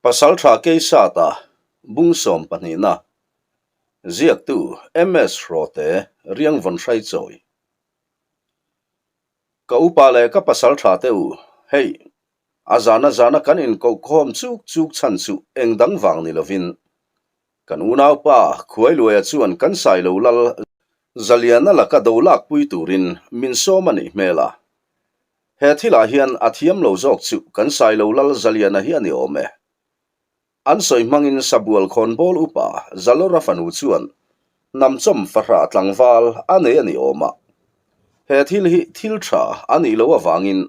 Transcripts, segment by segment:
Pasaltha Keisata bung sawmpahnihna ziaktu MS Hrawte Riangvawn Hraichawi Ka upa leh ka pasaltha te u, hei, a zana zana kan inkohkhawm chuk chuk chhan chu eng dang vang ni lovin kan unaupa Khuailuaia chuan kan Sailo lal Zaliana laka do lakpui turin min sawm a nih hmel a. He thilah hian a thiam lo zawk chu kan Sailo Lal Zaliana hi a ni awm e. An sawi hmangin Sabual khawnbawl upa Zalawra fanu chuan hnamchawm fahrah tlangval a nei a ni awm a. He thil hi thil tha a nih loh avangin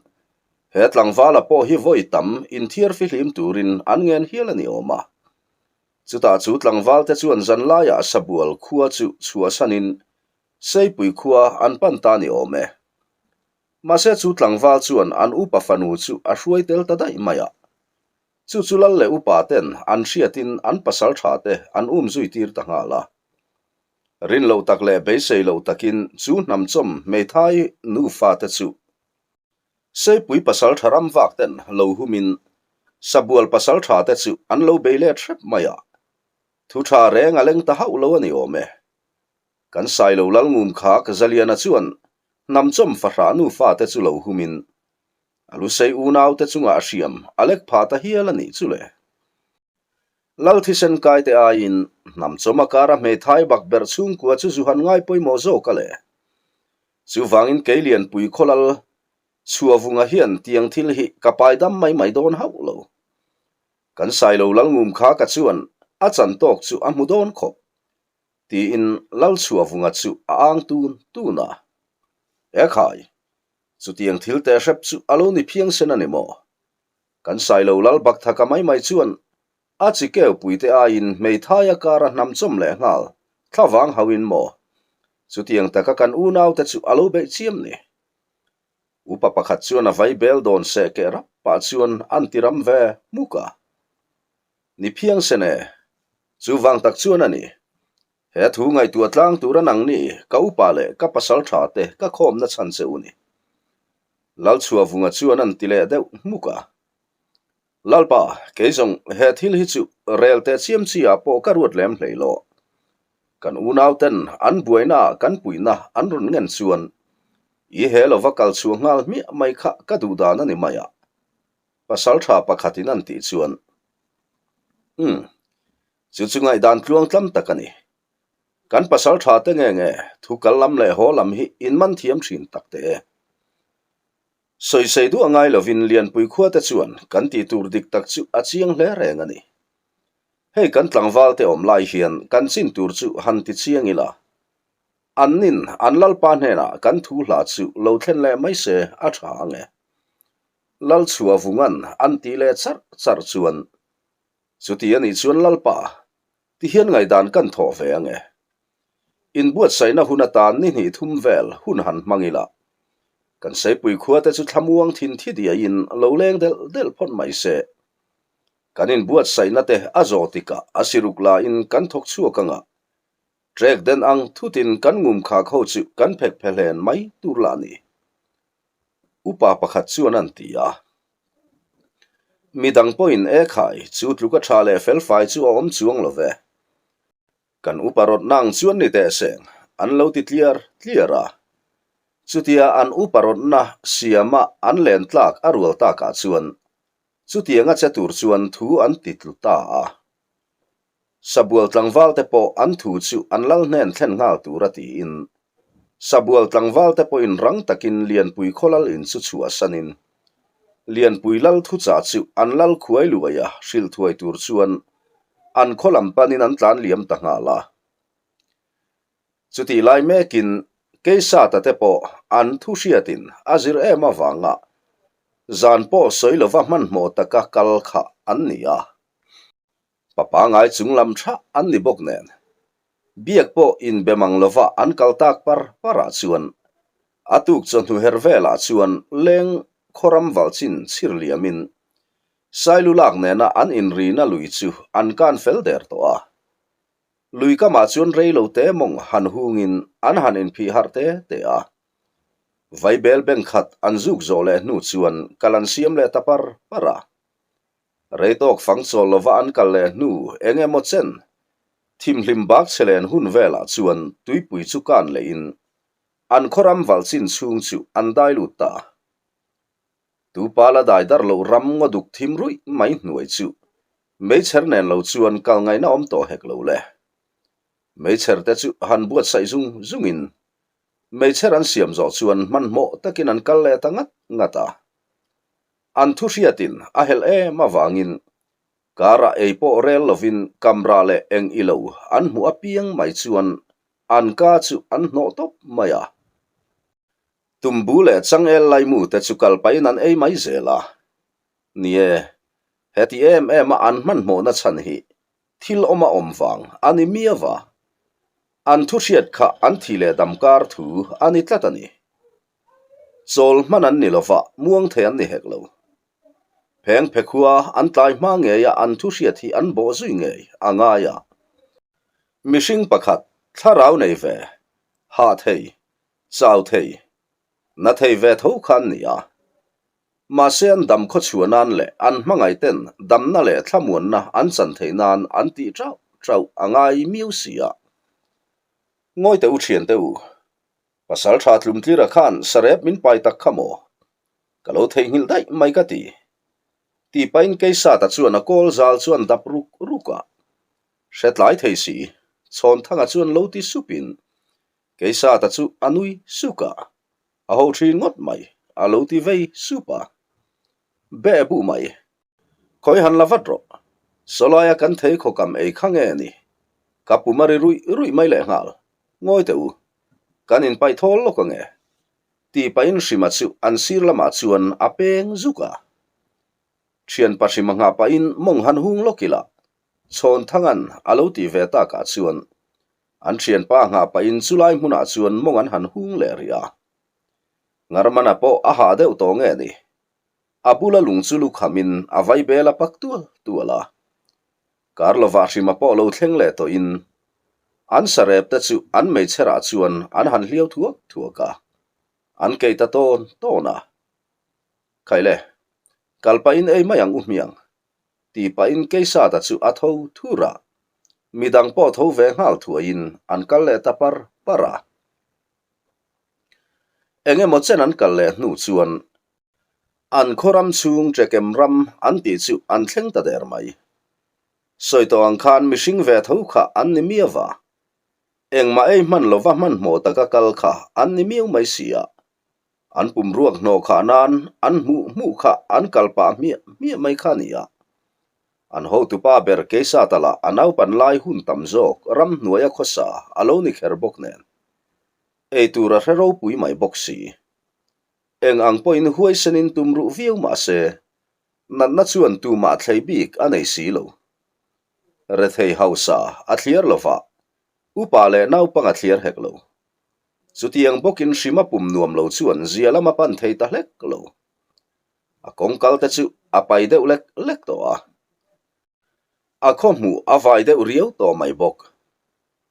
he tlangvala pawh hi vawi tam inthiar fihlim turin an ngen hial a ni awm a. Chutah chu tlangvalte chuan zanlaiah Sabual khua chu chhuahsanin Seipui khua an pan ta a ni awm e. Mahse chu tlangval chuan an upa fanu chu a hruai tel ta daih mai a. Chu chu lal leh upa ten an hriatin an pasal tha te an um zui tir ta nghal a. Rin loh tak leh beisei loh takin chu hnamchawm hmeithai nufa te chu Seipui pasal tha ram vak ten lo humin Sabual pasal tha te chu an lo bei let hrep mai a. Thu tha reng a leng ta hauh lo a ni awm e. Kan Sailo Lalngum kha ka Zaliana chuan hnamchawm fahrah nufa te chu lo humin a lusei unau te chungah a hriam a lek phah ta hial a nih chu le. Lal thisen kai te aiin hnamchawm a kara hmeithai bak berh chhungkua chu zu han ngai pawimawh zawk a le. Chuvangin kei Lianpui khawlal Chhuavunga hian tiang thil hi ka pai dam mai mai dawn hauh lo. Kan Sailo Lalngum kha ka chuan a chan tawk chu a hmu dawn khawp. Tiin Lalchhuavunga chu a ang tun tun a. Ekhai! Chutiang thil teh hrep chu a lo ni phiang sen a ni maw? Kan Sailo Lal Bakthaka mai mai chuan a chi keu puite aiin hmeithai a kara hnam chawm leh nghal thlavang hauhin maw? Chutiang taka kan unaute chu a lo beih chiam ni. Upa pakhat chuan a vai bel dawn seh keh rap pah chuan an ti ram ve hmuk a. Ni phiang sen e. Chuvang tak chuan a ni. He thu ngaihtuah tlang tura nang ni ka upa leh ka pasal tha te ka khawmna chhan che u ni. Lalchhuavunga chuan an ti leh deuh hmuk a. Lalpa, kei zawng he thil hi chu rel teh chiam chi ah pawh ka ruat lem hlei lo. Kan unau ten an buaina ah kan puihna an rawn ngen chuan i he lova kal chhuah nghal hmiah mai kha ka duh dan a ni mai a. Pasal tha pakhatin an tih chuan, Umm, chu chu ngaihdan tluang tlam tak a ni. Kan pasal tha te nge nge thu kal lam leh haw lam hi in man thiam thin tak teh e. Sawisei duh a ngai lovin Lianpui khua te chuan kan tih tur dik tak chu a chiang hle reng a ni. Hei kan tlangval te awm lai hian kan chin tur chu han ti chiang ila. An nin an lalpa hnenah kan thu hla chu lo thlen leh mai se a tha ang e. Lalchhuavunga'n an tih leh charh charh chuan, Chuti a nih chuan Lalpa, ti hian ngaihdan kan thawh ve ang e. Inbuatsaihna hun atan ni hnih thum vel hun han hmang ila, kan Seipui khuate chu thlamuang thin thi diaiin lo leng delh delh phawt mai se. Kan inbuatsaihna te a zawh tikah a siruk lain kan thawk chhuak anga, trek den ang thutin kan ngum khak ho chu kan phek phe hlen mai tur lah ni. Upa pakhat chuan an ti a. Midang pawhin e khai, chu tluka tha leh felfai chu a awm chuang lo ve. Kan upa rawtna ang chuan ni teh seng, an lo ti tliar tliar a. Chutia an upa rawtna siama an len tlak a rual takah chuan chutianga che tur chuan thu an ti tlu ta a. Sabual tlangval te pawh an thu chu an lal hnen thlen nghal tur a tiin Sabual tlangval te pawhin rang takin Lianpui khaw lal in chu chhuah sanin Lianpui lal thuchah chu an lal khuai luai a hrilh thuai tur chuan an khaw lam panin an tlan liam ta nghal a. Chutih lai mekin Keisata te pawh an thu hriatin a zir em avanga zan pawh sawi lova hmanhmawh taka kal kha an ni a. Pa pangai chung lam tha an ni bawk nen. Biak pawh inbe mang lova an kal tak par par ah chuan a tuk chawhnu her velah chuan leng khawram valchin chhir liamin Sailu lak nena an inrina lui chu an kan fel der tawh a. Lui kamah chuan rei lo te mawng han hungin an han inphih harh te te a. Vaibel beng khat an zuk zawh leh hnu chuan kal an siam leh ta par par a. Rei tawk fang chawl lova an kal leh hnu eng emaw chen thimhlim bak chhe len hun velah chuan tuipui chu kan lehin an khaw ram valh chin chhung chu an dai lut ta. Tupa la dai dar loh ram ngaw duk thim ruih mai hnuai chu meichher nen lo chuan kal ngaihna awm tawh hek lo le. Meichher te chu han buatsaih zung zungin meichher an siam zawh chuan hmanhmawh takin an kal leh ta ngat ngat a. An thu hriatin a helh em avangin karah ei pawh rel lovin kamra leh eng ilo an hmuh apiang mai chuan an ka chu an hnawh tawp mai a. Tumbu leh changel laimu te chu kal pahin an ei mai zel a. Ni e, heti em em a an hmanhmawhna chhan hi thil awm a awm vang a ni miau a. An thu hriat kha an thih leh dam kar thu a ni tlat a ni. Chawl hman an ni lova, muang thei an ni hek lo. Pheng phe khua an tlai hma ngei a an thu hriat hi an bawh zui ngei a ngai a. Mihring pakhat thlarau nei ve, hah thei, chau thei, na thei ve tho kha an ni a. Mahse an dam khaw chhuah nan leh an hmangaih ten damna leh thlamuanna an chan theih nan an tih chauh chauh a ngai miau si a. Ngawi teh u thiante u, Pasal tha tlumtlira khan sarep min pai tak kha maw? Ka lo theihnghilh daih mai ka ti. Tih pahin Keisata chuan a kawl zal chuan dap ruk ruk a. Hre tlai thei si, Chhawnthanga chuan lo ti supin Keisata chu a nui suk a, a ho thin ngawt mai, a lo ti vei sup a. Beh buh mai. Khawi han la vat rawh. Sawlaia kan thei khawkam ei kha nge ni? Ka pum a ri ruih ruih mai lehnghal. Ngawi teh u, kan inpaih thawl lawk ange, tih pahin Hrima chu an sir lamah chuan a peng zuk a. Thianpa Hrima nghah pahin mawng han hung lawk ila, Chhawnthanga'n a lo tih ve takah chuan an thianpa nghah pahin chulai hmunah chuan mawng an han hung leh rih a. Ngarmana pawh a hah deuh tawh nge ni? A bula lung chu lukhamin a vaibel a pak tual tual a. Kar lovah hrima pawh lo thleng leh tawhin an sarep te chu an meichherah chuan an han hliau thuak thuak a, an kei ta tawn tawn a. Khaile, kal pahin ei mai ang u hmiang, tih pahin Keisata chu a tho thur a, midang pawh tho ve nghal thuaiin an kal leh ta par par a. Eng emaw chen an kal leh hnu chuan An khaw ram chhung Chekem ram an tih chu an thleng ta der mai. Sawi tawh ang khan mihring ve tho kha an ni miau va. Engmah ei hman lova hmanhmawh taka kal kha an ni miau mai si a. An pum ruak hnawh khah nan an hmuh hmuh kha an kal pah hmiah hmiah mai kha a ni a. An hotupa ber Keisata lah a naupan lai hun tam zawk ramhnuaia khawsa a lo ni kher bawk nen. Ei tur a hre ropui mai bawk si. Eng ang pawhin huaisenin tum ruh viau mah se, natna chuan tumah thlei bik a nei si lo. Rethei hausa a thliar lo va, upa leh naupang a thliar hek lo. Chutiang bawkin hrima pum nuam lo chuan zia lam a pan thei ta hlek lo. A kawngkal te chu a pai deuh lek lek tawh a. A khaw hmuh a vai deuh riau tawh mai bawk.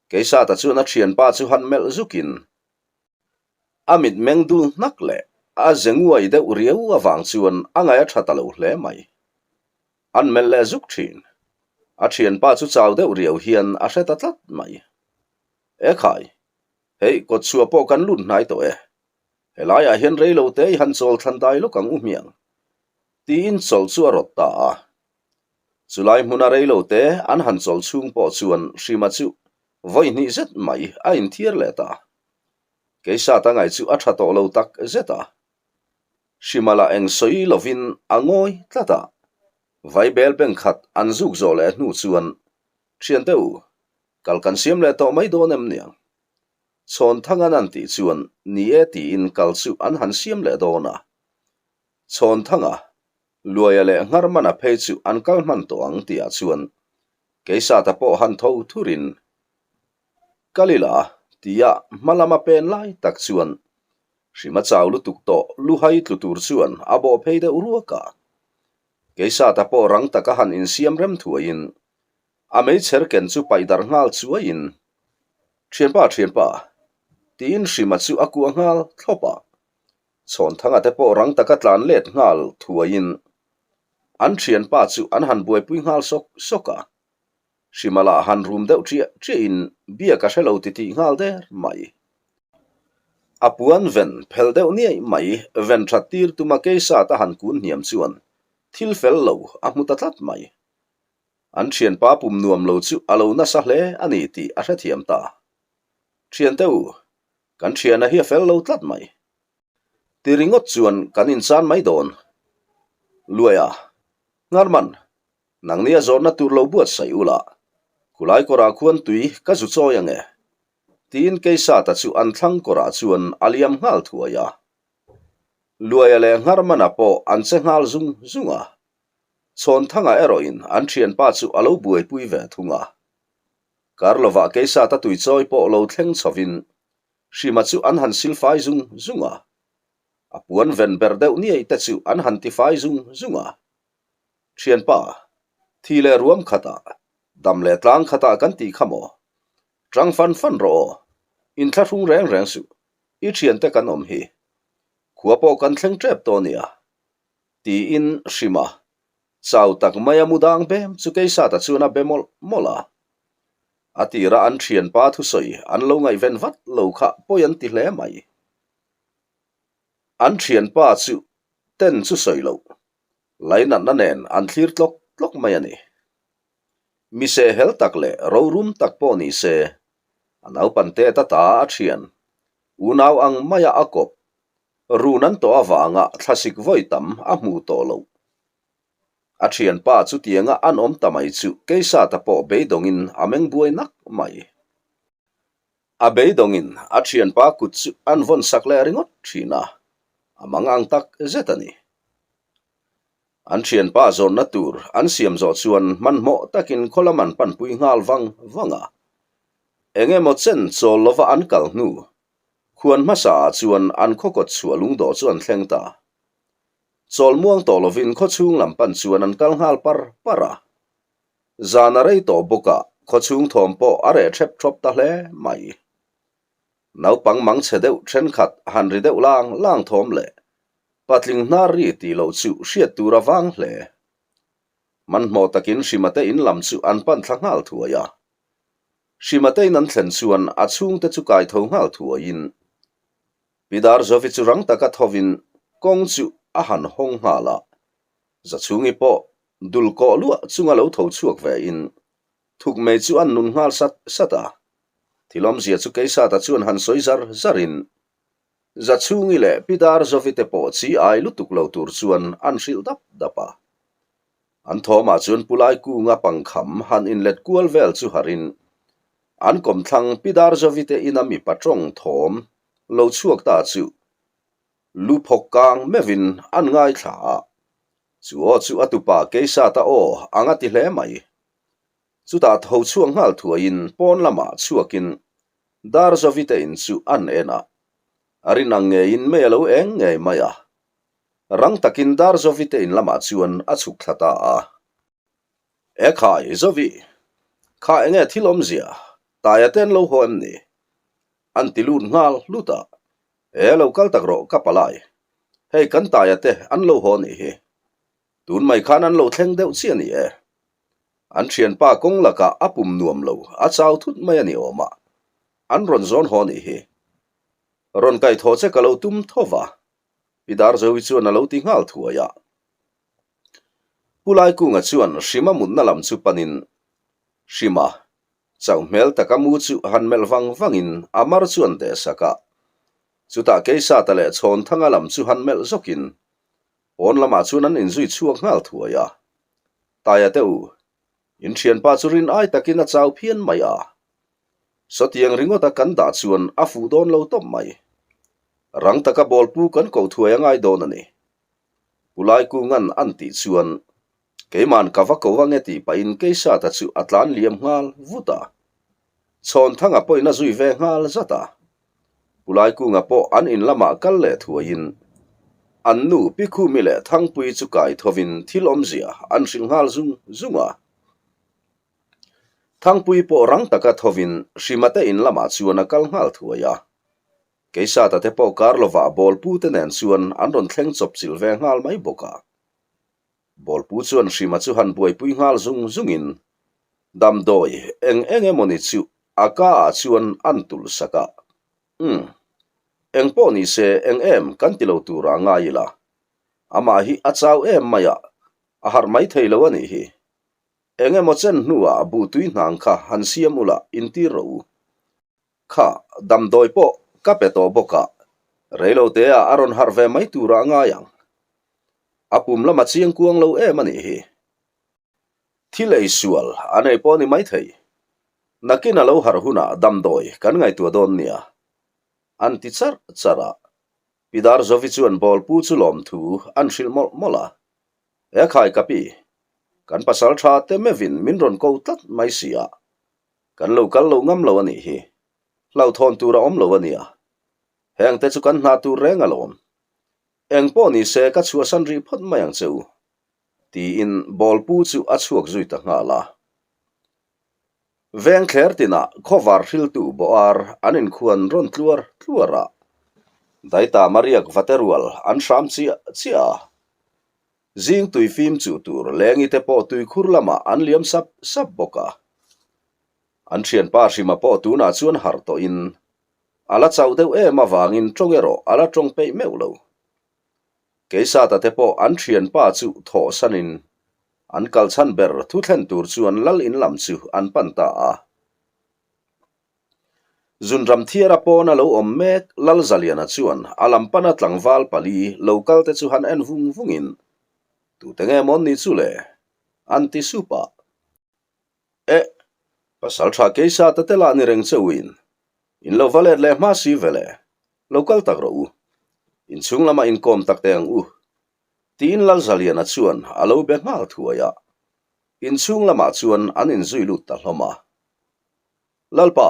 Keisata chuan a thianpa chu han melh zukin A mitmeng dul hnak leh a ze nguai deuh riau avang chuan a ngaih a tha ta lo hle mai. An melh leh zuk thin. A thianpa chu chau deuh riau hian a hre ta tlat mai. Ekhai, hei kawtchhuah pawh kan lut hnai tawh e. Helaiah hian rei lo te i han chawl thlan dai lawk ang u hmiang. Tiin chawlh chu a rawt ta a. Chulai hmuna rei lo te an han chawlh chhung pawh chuan Hrima chu vawi hnih zet mai a inthiar leh ta. Keisata ngaih chu a tha tawh lo tak zet a. Hrima lah eng sawi lovin a ngawi tlat a. Vaibel beng khat an zuk zawh leh hnu chuan, Thiante u, kal kan siam leh tawh mai dawn em niang? Chhawnthangan an tih chuan ni e tiin kal chu an han siam leh dawn a. Chhawnthanga, Luaia leh Ngharmana phei chu an kal hman tawh ang tihah chuan Keisata pawh han tho thurin Kal ila tia hma lama pen lai tak chuan Hrima chau lutuk tawh luhai tlu tur chuan a bawh phei deuh ruak a. Keisata pawh rang taka han insiam rem thuaiin a meichher ken chu paih darh nghal chuaiin Thianpa thianpa tiin Hrima chu a kuah nghal thlawp a. Chhawnthanga te pawh rang taka tlan let nghal thuaiin. An thianpa chu an han buaipui nghal sawk sawk a. Hrimala han rum deuh ṭiah ṭiahin biak a hre lo titih nghal der mai. A puan ven phel deuh niaih mai ven ṭhat tir tuma Keisata han kun hniam chuan thil fel lo a hmu ta tlat mai. An thianpa pum nuam lo chu a lo nasa hle a ni tih a hrethiam ta. Thiante u, kan thiana hi a fel lo tlat mai. Ti ringawt chuan kan inchan mai dawn. Luaia, Ngarman, nangni a zawnna tur lo buatsaih ula, khulai kawrah khuan tui ka zu chawi ange. Tiin Keisata chu an thlang kawrah chuan a liam nghal thuai a. Luaia leh Ngarmana pawh an che nghal zung zung a. Chhawnthanga erawhin an thianpa chu a lo buaipui ve thung a. Kar lovah Keisata tuichawi pawh lo thleng chhovin Hrima chu an han silfai zung zung a, a puan ven ber deuh niai te chu an han tifai zung zung a. Thianpa, thi leh ruam khatah, dam leh tlang khatah kan tih kha maw? Tang fan fan rawh aw, inthlahrung reng reng suh, i thiante kan awm hi. Khua pawh kan thleng tep tawh nia. Tiin Hrima, chau tak maia mu dang bem chu Keisata chuan a be mawlh mawlh a. A tira an thianpa thusawi an lo ngaihven vat lo kha pawi an ti hle mai. An thianpa chu ten chu sawi loh, lainatna nen an thlir tlawk tlawk mai a ni. Mi sehhel tak leh rorum tak pawh ni se, a naupan tet ata a thian, unau ang maia a kawp, run an tawh avanga thlasik vawi tam a hmu tawh loh. A thianpa chutianga an awm ta mai chu Keisata pawh beidawngin a meng buai nak mai. A beidawngin a thianpa kut chu an vawn sak leh ringawt thin a, a mang ang tak zet a ni. An thianpa zawnna tur an siam zawh chuan hmanhmawh takin khaw lam an panpui nghal vang vang a. Eng emaw chen chawl lova an kal hnu, khuan hmasa ah chuan an khaw kawt chhuah lungdawh chu an thleng ta. Chawl muang tawh lovin khawchhung lam pan chuan an kal nghal par par a. Zan a rei tawh bawk a, khawchhung thawm pawh a reh ṭhep ṭhawp ta hle mai. Naupang mang chhe deuh ṭhenkhat han ri deuh lang lang thawm leh patling hnar ri tih loh chu hriat tur a vang hle. Hmanhmawh takin Hrimate in lam chu an pan thla nghal thuai a. Hrimate in an thlen chuan a chhungte chu kai tho nghal thuaiin Pi Darzovi chu rang taka thovin kawng chu a han hawng nghal a, Zachhungi pawh dul kawh luah chunga lo tho chhuak vein thuk mei chu an nun nghal sat sat a. Thil awmzia chu Keisata chuan han sawi zar zarin Zachhungi leh Pi Darzovi te pawh chi ai lutuk lo tur chuan an hrilh dap dap a. An thawmah chuan Pu Laikunga pangkham han inlet kual vel chu harin an kawmthlang Pi Darzovi te ina mipa tawng thawm lo chhuak ta chu lu phawk kang meuhin an ngaithla a, chu aw chu a tupa Keisata aw ang a ti hle mai. Chutah tho chhuak nghal thuaiin pawn lamah chhuakin Darzovi te in chu an en a, a rin ang ngeiin mei a lo eng ngei mai a. Rang takin Darzovi te in lamah chuan a chhuk thla ta a. E khai, Zovi, kha enge thil awmzia, Taia te an lo haw em ni? An ti lut nghal hlut a, E lo kal tak rawh ka palai, hei kan Taia te an lo haw nih hi. Tun mai khan an lo thleng deuh chiah a ni e. An thianpa kawng lakah a pum nuam lo, a chau thut mai a ni awm a, an rawn zawn haw nih hi. Rawn kaihthawh che ka lo tum tho va, Pi Darzovi chuan a lo ti nghal thuai a. Pu Laikunga chuan Hrima mutna lam chu panin Hrima chauh hmel taka mu chu han melh vang vangin a mar chu an deh sak a. Chutah Keisata leh Chhawnthanga lam chu han melh zawkin pawn lamah chuan an inzui chhuak nghal thuai a. Taia te u, in thianpa chu rin ai takin a chau phian mai a. Sawtiang ringawta kan dah chuan a fuh dawn lo tawp mai. Rang taka bawlpu kan ko thuai a ngai dawn a ni. Pu Laikunga'n an tih chuan keima'n ka va ko ange tih pahin Keisata chu a tlan liam nghal vut a. Chhawnthanga pawhin a zui ve nghal zat a. Pu Laikunga pawh an in lamah kal leh thuaiin an nu Pi Khumi leh Thangpuii chu kai thovin thil awmzia an hrilh nghal zung zung a. Thangpuii pawh rang taka thovin Hrimate in lamah chuan a kal nghal thuai a. Keisata te pawh kar lovah bawlpu te nen chuan an rawn thleng chawp chilh ve nghal mai bawk a. Bawlpu chuan Hrima chu han buaipui nghal zung zungin damdawi eng eng emawni chu a ka ah chuan an tulh sak a. Umm. Eng pawh ni se eng em kan ti lo tura ngai ila. Amah hi a chau em mai a, a harh mai thei lo a nih hi. Eng emaw chen hnuah buhtui hnang kha han siam ula intir rawh u. Kha, damdawi pawh ka pe tawh bawk a, reiloteah a rawn harh ve mai turah a ngai ang. A pum lama chiang kuang lo em a nih hi. Thil ei sual a nei pawh a ni maithei. Nakin a lo harh hunah damdawi kan ngaihtuah dawn nia. An ti charh charh a. Pi Darzovi chuan bawlpu chu lawmthu an hrilh mawlh mawlh a. He khai ka pi, kan pasal tha te meuhin min rawn ko tlat mai si a, kan lo kal lo ngam lo a nih hi. Hlauhthawn tur a awm lo a nia. Heng te chu kan hna tur reng alawm. Eng pawh ni se ka chhuahsan rih phawt mai ang che u, tiin bawlpu chu a chhuak zui ta nghal a. Veng thler tinah khawvar hriltu bawhar an inkhuan rawn tluar tluar a, Daita Mariak vate rual an hram chiah chiah a. Zing tui fim chuh tur lengi te pawh tuikhur lamah an liam sap sap bawk a. An thianpa Hrima pawh tunah chuan harh tawhin a la chauh deuh em avangin tawng erawh a la tawng peih meuh lo. Keisata te pawh an thianpa chu thawhsanin an kal chhan ber thu thlen tur chuan lal in lam chu an pan ta a. Zunram thiara pawna lo awm mek Lalzaliana chuan a lam pana tlangval pali lo kal te chu han en vung vungin, Tute nge mawn ni chu le? an ti sup a. Eh! Pasal tha Keisata te lah ni reng che uin in lo va let leh hma si ve le, lo kal tak rawh u. Inchhung lamah inkawm tak teh ang u. Tiin Lalzaliana chuan a lo be nghal thuai a. Inchhung lamah chuan an inzui lut ta hlawm a. Lalpa,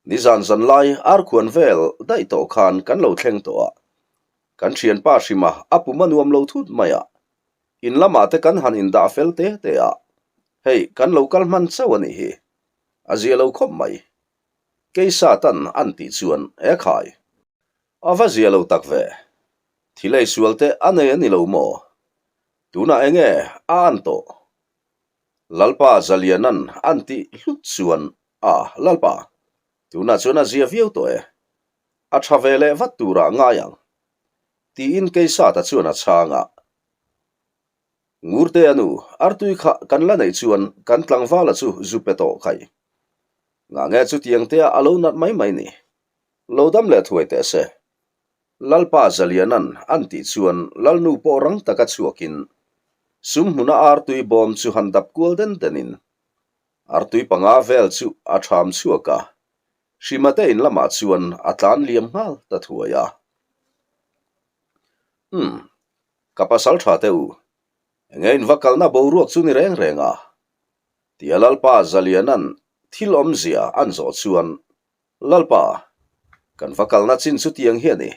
nizan zan lai arkhuan vel daih tawh khan kan lo thleng tawh a. Kan thianpa hrima a pum a nuam lo thut mai a. In lamah te kan han indah fel te te a. Hei, kan lo kal hman chauh a nih hi. A zia lo khawp mai. Keisatan an tih chuan, Ekhai! A va zia lo tak ve. Thil ei sual te a nei a ni lo maw? Tunah eng nge a an tawh? Lalpa Zalianan an tih hlut chuan, A, Lalpa, tunah chuan a zia viau tawh e. A tha ve leh vat turah ngai ang. Tiin Keisata chuan a chhang a. Ngurte a nu, artui kha kan la neih chuan kan tlangvala chu zu pe tawh khai. Ngah nge chutiang tea a lo nat mai mai ni? Lo dam leh thuai teh se. Lalpa Zalianan an tih chuan Lalnu pawh rang taka chhuakin sum hmuna artui bawm chu han dap kual den denin artui panga vel chu a ṭham chhuak a, Hrimate in lamah chuan a tlan liam nghal ta thuai a. Umm, ka pasal ṭha teh u, enge in va kalna boruak chu ni reng reng a? Tia Lalpa Zalianan thil awmzia an zawh chuan Lalpa, kan va kalna chin chu tiang hi a ni.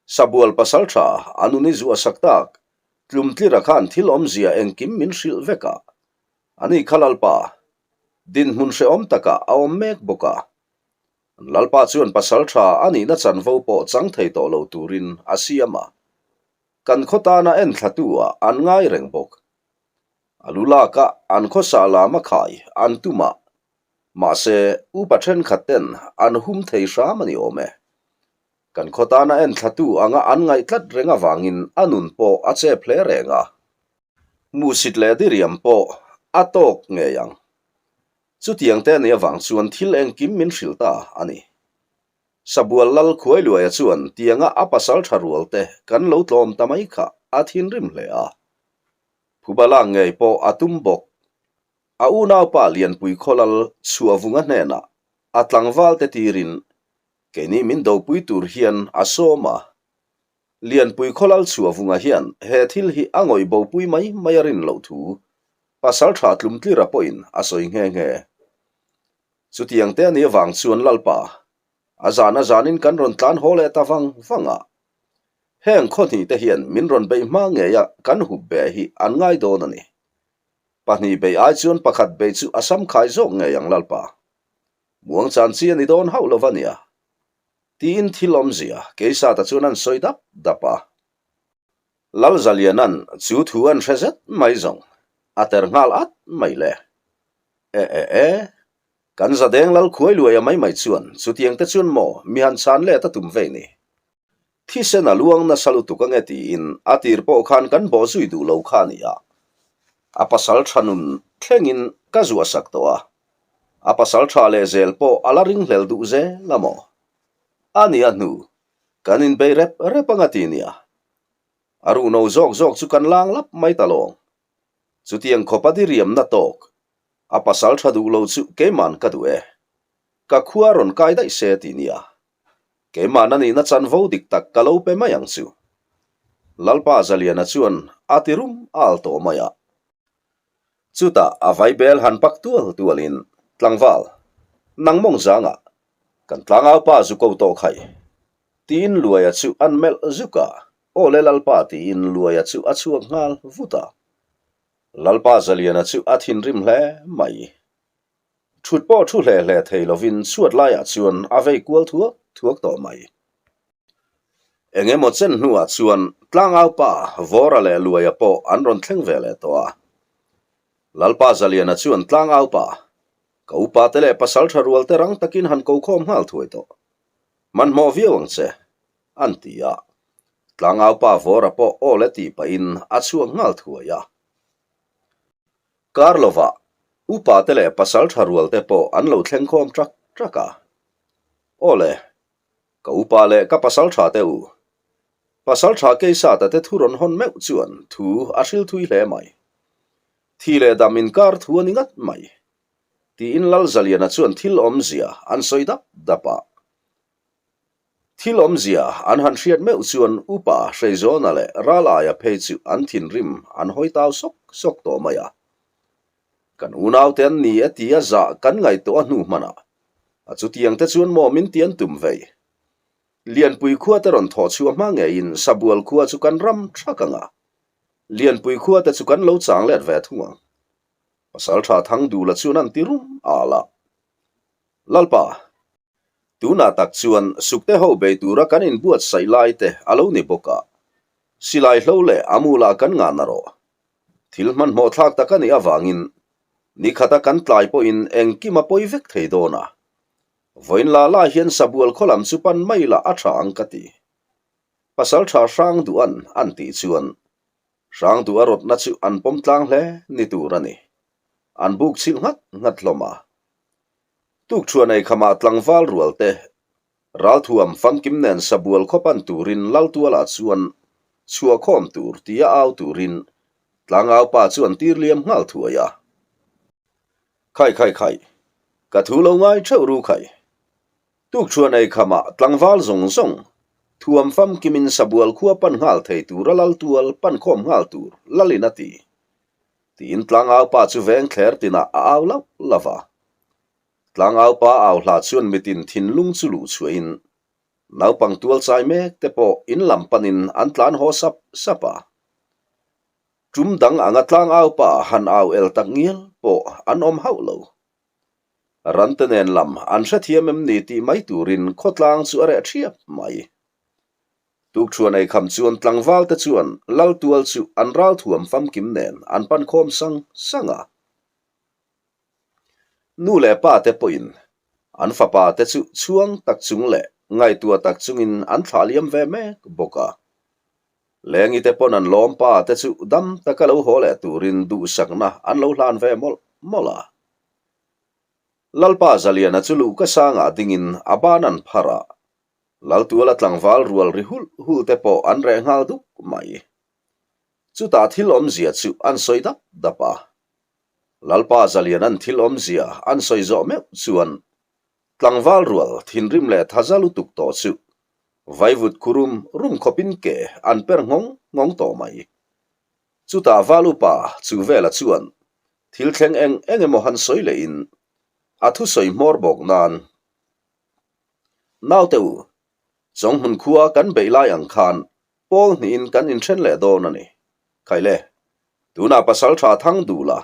Sabual pasal tha a nun i zuah sak tak, tlumtlira khan thil awmzia engkim min hrilh vek a. Ani kha Lalpa, dinhmun hrehawm takah a awm mek bawk a. Lalpa chuan pasal tha a nihna chanvo pawh chang thei tawh lo turin a siam a. Kan khaw tana enthlatu ah an ngai reng bawk. A lu lak a an khawsa lam a khai an tum a, Mahse, upa thenkhat ten an hum thei hram a ni awm e. Kan khaw tana enthlatu anga an ngaih tlat reng avangin a nun pawh a chep hle reng a. Muhsit leh diriam pawh a tawk ngei ang. Chutiang te a nih avang chuan thil engkim min hrilh ta a ni. Sabual Lal Khuailuaia chuan tianga a pasal tha rual te kan lo tlawm ta mai kha a thinrim hle a. Phuba lak ngei pawh a tum bawk. A unaupa Lianpui Khawlal Chhuahvunga hnenah a tlangval te tirin keini min dopui tur hian a sawm a. Lianpui Khawlal Chhuahvunga hian he thil hi a ngawih bopui mai mai a rin loh thu pasal tha tlumtlira pawhin a sawi nghe nghe. Chutiang te a nih avang chuan Lalpa, a zan a zanin kan rawn tlan haw leh ta vang vang a. Heng khaw hnih te hian min rawn beih hma ngeia kan hup be hi an ngai dawn a ni. Pahnih bei ai chuan pakhat bei chu a sam khai zawk ngei ang Lalpa. Muang chan chi a ni dawn hauh lo va nia. Tiin thil awmzia Keisata chuan an sawi dap dap a. Lalzaliana'n chu thu an hre zet mai zawng a ter nghal at mai le. E e e, kan zadeng lal khuai luaia mai mai chuan chutiang te chuan maw mi han chhan let a tum vei ni. Thisen a luang nasa lutuk ange tiin a tir pawh khan kan bawh zui duh lo kha a ni a. A pasal tha nun thlengin ka zuah sak tawh a, a pasal tha leh zel pawh a la ringhlel duh zel a maw? A ni a hnu, kan inbei rep rep anga ti nia. A ruhno zawk zawk chu kan lang lap mai ta lawng. Chutiang khawpa diriamna tawk, a pasal tha duh lo chu keiman ka duh e. Ka khua rawn kai daih se ti nia. Keimahna nihna chanvo dik tak ka lo pe mai ang chu. Lalpa Zaliana chuan a ti rum al tawh mai a. Chutah a vaibel han pak tual tualin, Tlangval, nang mawng zangah kan tlangaupa zu ko tawh khai. Tiin Luaia chu an melh zuk a, Aw le Lalpa tiin Luaia chu a chhuak nghal vut a. Lalpa Zaliana chu a thinrim hle mai. Thut pawh thu hle hle thei lovin chhuat laiah chuan a vei kual thuak thuak tawh mai. Eng emaw chen hnuah chuan Tlangaupa, Vawra leh Luaia pawh an rawn thleng ve leh tawh a. Lalpa Zaliana chuan Tlangaupa, ka upa te leh pasal tha rual te rang takin han ko khawm nghal thuai tawh. Hmanhmawh viau ang che, an ti a. Tlangaupa Vawra pawh aw le tih pahin a chhuak nghal thuai a. Kar lovah upa te leh pasal tha rual te pawh an lo thleng khawm trak trak a. Aw le, ka upa leh ka pasal tha te u. Pasal tha Keisata te thu rawn hawn meuh chuan thu a hril thui hle mai. Thi leh dam inkar thu a ni ngat mai. Tiin Lalzaliana chuan thil awmzia an sawi dap dap a. Thil awmzia an han hriat meuh chuan Upa Hreizawna leh Ralaia phei chu an thinrim an hawi tau sawk sawk tawh mai a. Kan unaute an ni e tia zah kan ngaihtuah a hnu hmanah a chutiang te chuan maw min ti an tum vei. Lianpui khua te rawn thawh chhuah hma ngeiin Sabual khua chu kan ram thak ang a, Lianpui khua te chu kan lo chang let ve thung ang. Pasaltha Thangdula chuan an ti rum al a. Lalpa! Tunah tak chuan sukte ho bei tura kan inbuatsaih lai te a lo ni bawk a, silai hlo leh a mulah kan ngah na rawh. Thil hmanhmawh thlak tak a nih avangin nikhata kan tlai pawhin engkim a pawi vek thei dawn a. Vawiin la la hian sabual khaw lam chu pan mai lah a tha ang ka ti. Pasaltha hrang duh an an tih chuan hrang duh a rawtna chu an pawm tlang hle ni tur a ni. An buk chhilh nghat nghat hlawm a. Tukṭhuan ei khamah tlangval rual te ralthuam famkim nen sabual khaw pan turin Laltualah chuan chhuahkhawm tur tia au turin tlangaupa chu an tir liam nghal thuai a. Khai khai khai, ka thu lo ngai theuh ru khai. Tukṭhuan ei khamah tlangval zawng zawng thuam famkimin sabual khua pan nghal thei tura Laltual pan khawm nghal tur Lalin a ti. Tiin tlangaupa chu veng thler tinah a au lauh lauh a. Tlangaupa au hla chuan mitin thinlung chu luh chhuahin naupang tual chai mek te pawh in lam panin an tlan haw sap sap a. Tum dang anga tlangaupa han au el tak ngial pawh an awm hauh lo. Rante nen lam an hrethiam em ni tih mai turin khawtlang chu a reh thiap mai. Tukṭhuan ei kham chuan tlangval te chuan Laltual chu an ralthuam famkim nen an pan khawm sang sang a. Nu leh pa te pawhin an fapa te chu chhuang tak chung leh ngaihtuah tak chungin an thlah liam ve mek bawk a. Lengi te pawn an lawm pa te chu dam taka lo haw leh turin duhsakna an lo hlan ve mawlh mawlh a. Lalpa Zaliana chu luhka sangah dingin a ban an phar a. Laltuala tlangval rual ri hulh hulh te pawh an reh nghal duk mai. Chutah thil awmzia chu an sawi dap dap a. Lalpa Zalian an thil awmzia an sawi zawh meuh chuan tlangval rual thinrim leh thaza lutuk tawh chu vaivut khu rum rum khawpin ke an per nghawng nghawng tawh mai. Chutah val upa chu vela chuan thil thleng eng eng emaw han sawi lehin a thusawi hmawr bawk nan Naute u, Chawnghmun khua kan beih lai ang khan pawl hnihin kan inthen leh dawn a ni. Khaile, tunah pasaltha Thang Duhla,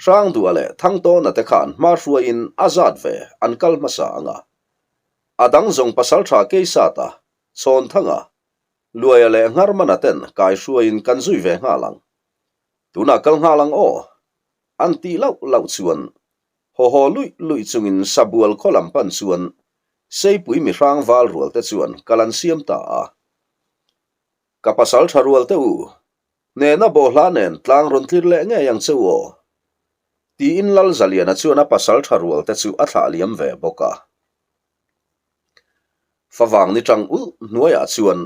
Hrang Duha leh Thang Tawna te khan hma hruaiin a zat ve an kal hmasa ang a. A dang zawng pasaltha Keisata, Chawnthanga. Luaia leh Ngharmana ten kaihruaiin kan zui ve nghal ang. Tunah kal nghal ang aw. An tih lauh lauh chuan haw haw luih luih chungin Sabual khaw lam pan chuan Seipui mihrang val rual te chuan kal an siam ta a. Ka pasal tha rual te u, hnehna bawhhla nen tlang rawn tlir leh ngei ang che u aw. Tiin Lal Zaliana chuan a pasal tha rual te chu a thlah liam ve bawk a. Favang ni tang ulh hnuaiah chuan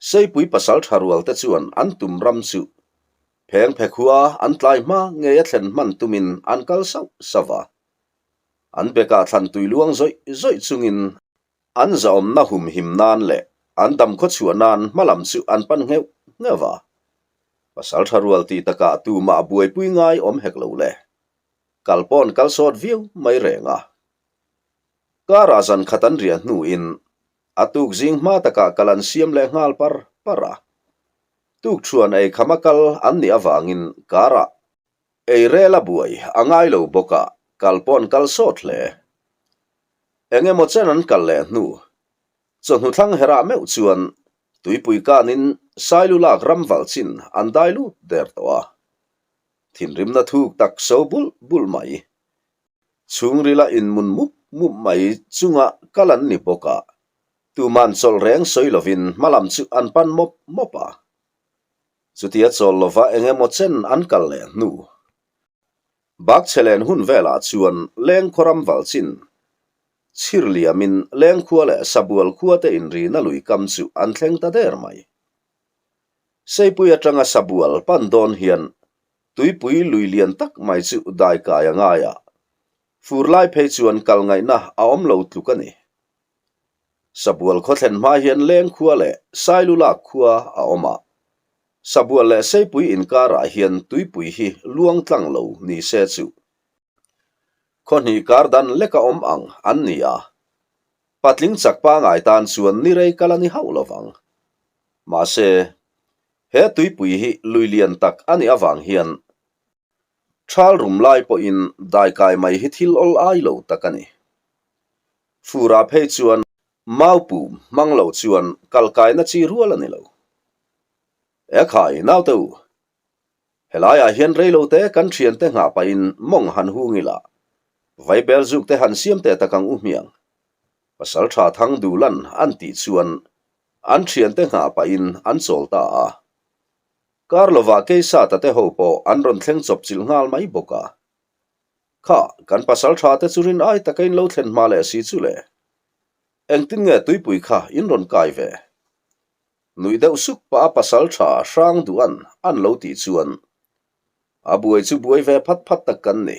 Seipui pasal tha rual te chuan an tum ram chu pheng phe khua an tlai hma ngei a thlen hman tumin an kal sauh sauh a. An bekah thlan tui luang zawih zawih chungin an zahawmna humhim nan leh an dam khawchhuah nan hma lam chu an pan ngheuh ngheuh a. Pasal tha rual tih takah tumah buaipui ngai awm hek lo le. Kal paw'n kal sawt viau mai reng a. Karah zan khat an riah hnuin a tuk zing hma takah kal an siam leh nghal par par a. Tuk thuan ei kham a kal an nih avangin karah ei rel a buai a ngai lo bawk a, kal pawh an kal sawt hle. Eng emaw chen an kal leh hnu, chawhnu thlang herah meuh chuan tuipui kanin Sailulak ram valh chin an dai lut der tawh a. Thinrimna thuk tak so bulh bulh mai. Chhungrila inmun mup mup mai chunga kal an ni bawk a, tuman chawlh reng sawi lovin hmalam chu an pan mawp mawp a. Chutia chawl lova eng emaw chen an kal leh hnu. Bakchhe len hun velah chuan Lengkhaw ram valh chin chhir liamin Lengkhua leh Sabual khua te inrina lui kam chu an thleng ta der mai. Seipui atanga Sabual pan dawn hian Tuipui lui lian tak mai chu dai kai a ngai a, fur lai phei chuan kal ngaihna a awm lo tluk a ni. Sabual khaw thlen hma hian Leng khua leh Sailulak khua a awm a, Sabual leh Seipui inkarah hian tuipui hi luang tlang lo ni se chu khaw hnih kar dan lek a awm ang an ni a, patling chak pangai tan chuan ni rei kal a ni hauh lo vang. Mahse, He tuipui hi lui lian tak a nih avang hian thal rum lai pawhin daikai mai hi thil awl ai lo tak a ni. Furah phei chuan mau pum hmang lo chuan kalkaina chi rual a ni lo. Ekhai, naute u, helaiah hian reilote kan thiante nghah pahin mawng han hung ila, vaibel zuk te han siam teh tak ang u hmiang. Pasal tha thang duhlan an tih chuan An thiante nghah pahin an chawl ta a. Kar lovah Keisata te ho pawh an rawn thleng chawp chilh nghal mai bawk a. Kha, kan pasal tha te chu rin ai taka in lo thlen hma leh si chu le. Engtin nge tuipui kha in rawn kai ve? Nuih deuh suk pah a pasal tha hrang duh an an lo tih chuan a buai chu buai ve phat phat tak kan ni.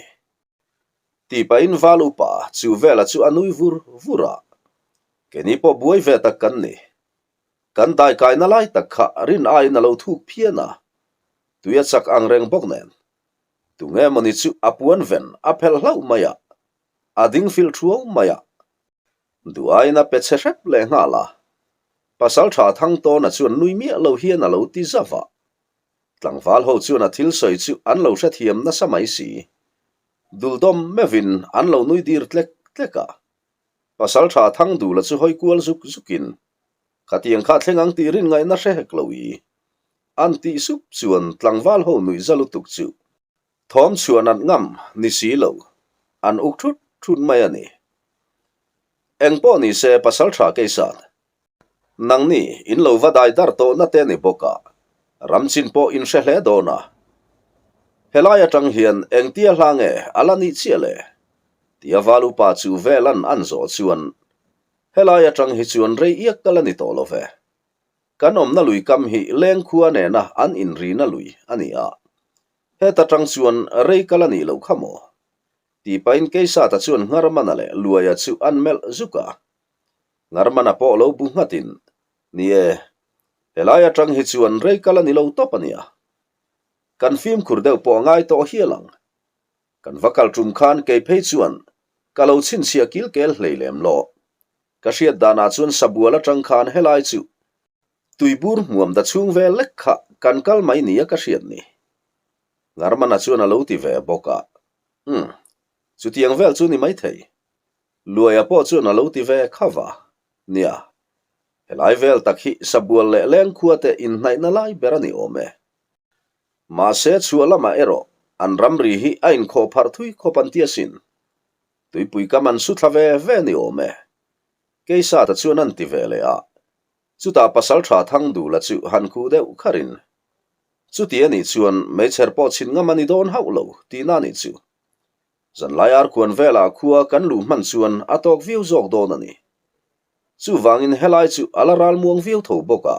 Tih pahin val upa chu vela chu a nui vur vur a. Keini pawh buai ve tak kan ni. Kan daikaina lai tak kha rin aiin a lo thuk phian a, tui a chak ang reng bawk nen. Tunge mawni chu a puan ven a phelh hlauh mai a, a ding filh thuau mai a. Duh aiin a pe chhe hrep leh nghal a. Pasaltha Thangtawna chuan nui miah lo hian a lo ti zauh a. Tlangval ho chuan a thil sawi chu an lo hrethiam nasa mai si. Duldawm meuhin an lo nui dir tlek tlek a. Pasaltha Thangdula chu hawi kual zuk zukin, Khatiang kha thleng ang tih rin ngaihna hre hek lo i. An tih sup chuan tlangval ho nuih za lutuk chu thawm chhuah nat ngam ni si lo, an uk thut thut mai a ni. Engpawh ni se Pasaltha Keisat, Nangni in lo va dai dar tawhna te ni bawk a, ram chin pawh in hre hle dawn a. Helai atang hian engtia hla nge a la nih chiah le? Tia val upa chu velan an zawh chuan, Helai atang hi chuan rei iak ka la ni tawh lo ve. Kan awmna lui kam hi lengkhua nena an inrina lui a ni a, heta tang chuan rei ka la nih loh kha maw? Tih pahin Keisata chuan Ngharmana leh Luaia chu an melh zuk a. Ngarmana pawh lo bu nghatin, Ni e, helai atang hi chuan rei kal a ni lo tawp a nia. Kan fimkhur deuh pawh a ngai tawh hial ang. Kan va kal tum khan kei phei chuan ka lo chhinchhiah kil kel hlei lem lo. Ka hriat danah chuan Sabual atang khan helai chu tuibur hmuam da chhung vel lek kha kan kal mai nia ka hriat ni. Ngarmana chuan a lo ti ve bawk a, Umm, chutiang vel chu ni maithei. Luaia pawh chuan a lo ti ve kha va. Nia. Helai vel tak hi Sabual leh Lengkhua te inhnaihna lai ber a ni awm e. Mahse chhuah lamah erawh an ramri hi a inkhawh pharh thui khawp an ti asin. Tuipui kam an su thla ve ve ni awm e. Keisata chuan an ti ve leh a. Chutah Pasalṭha Thangdula chu han khuh deuh kharin, Chuti a nih chuan meichher pawh chhin ngam a ni dawn hauh lo tihna a nih chu. Zanlai arkhuan velah khua kan luh hman chuan a tawk viau zawk dawn a ni. Chuvangin helai chu a la ral muang viau tho bawk a,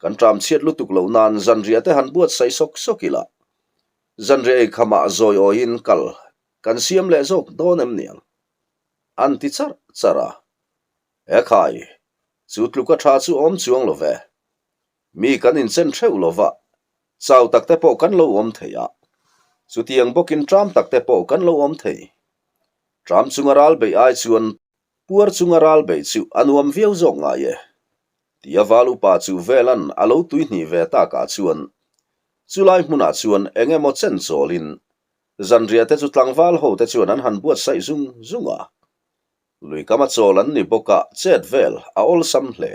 kan ṭam chhiat lutuk loh nan zanriah te han buatsaih sawk sawk ila, zanriah ei khamah zawi awiin kal kan siam leh zawk dawn em niang? An ti charh charh a. He khai, chu tluka ṭha chu awm chuang lo ve. Mi kan inchen hreuh lo va, chau tak te pawh kan lo awm thei a, chutiang bawkin ṭam tak te pawh kan lo awm thei. Ṭam chunga ral beih ai chuan puar chunga ral beih chu a nuam viau zawk ngai e. Tia val upa chu Velan a lo tuihnih ve takah chuan chulai hmunah chuan eng emaw chen chawlin zanriah te chu tlangval ho te chuan an han buatsaih zung zung a. Lui kama chawl an ni bawk a, chet vel a awlsam hle.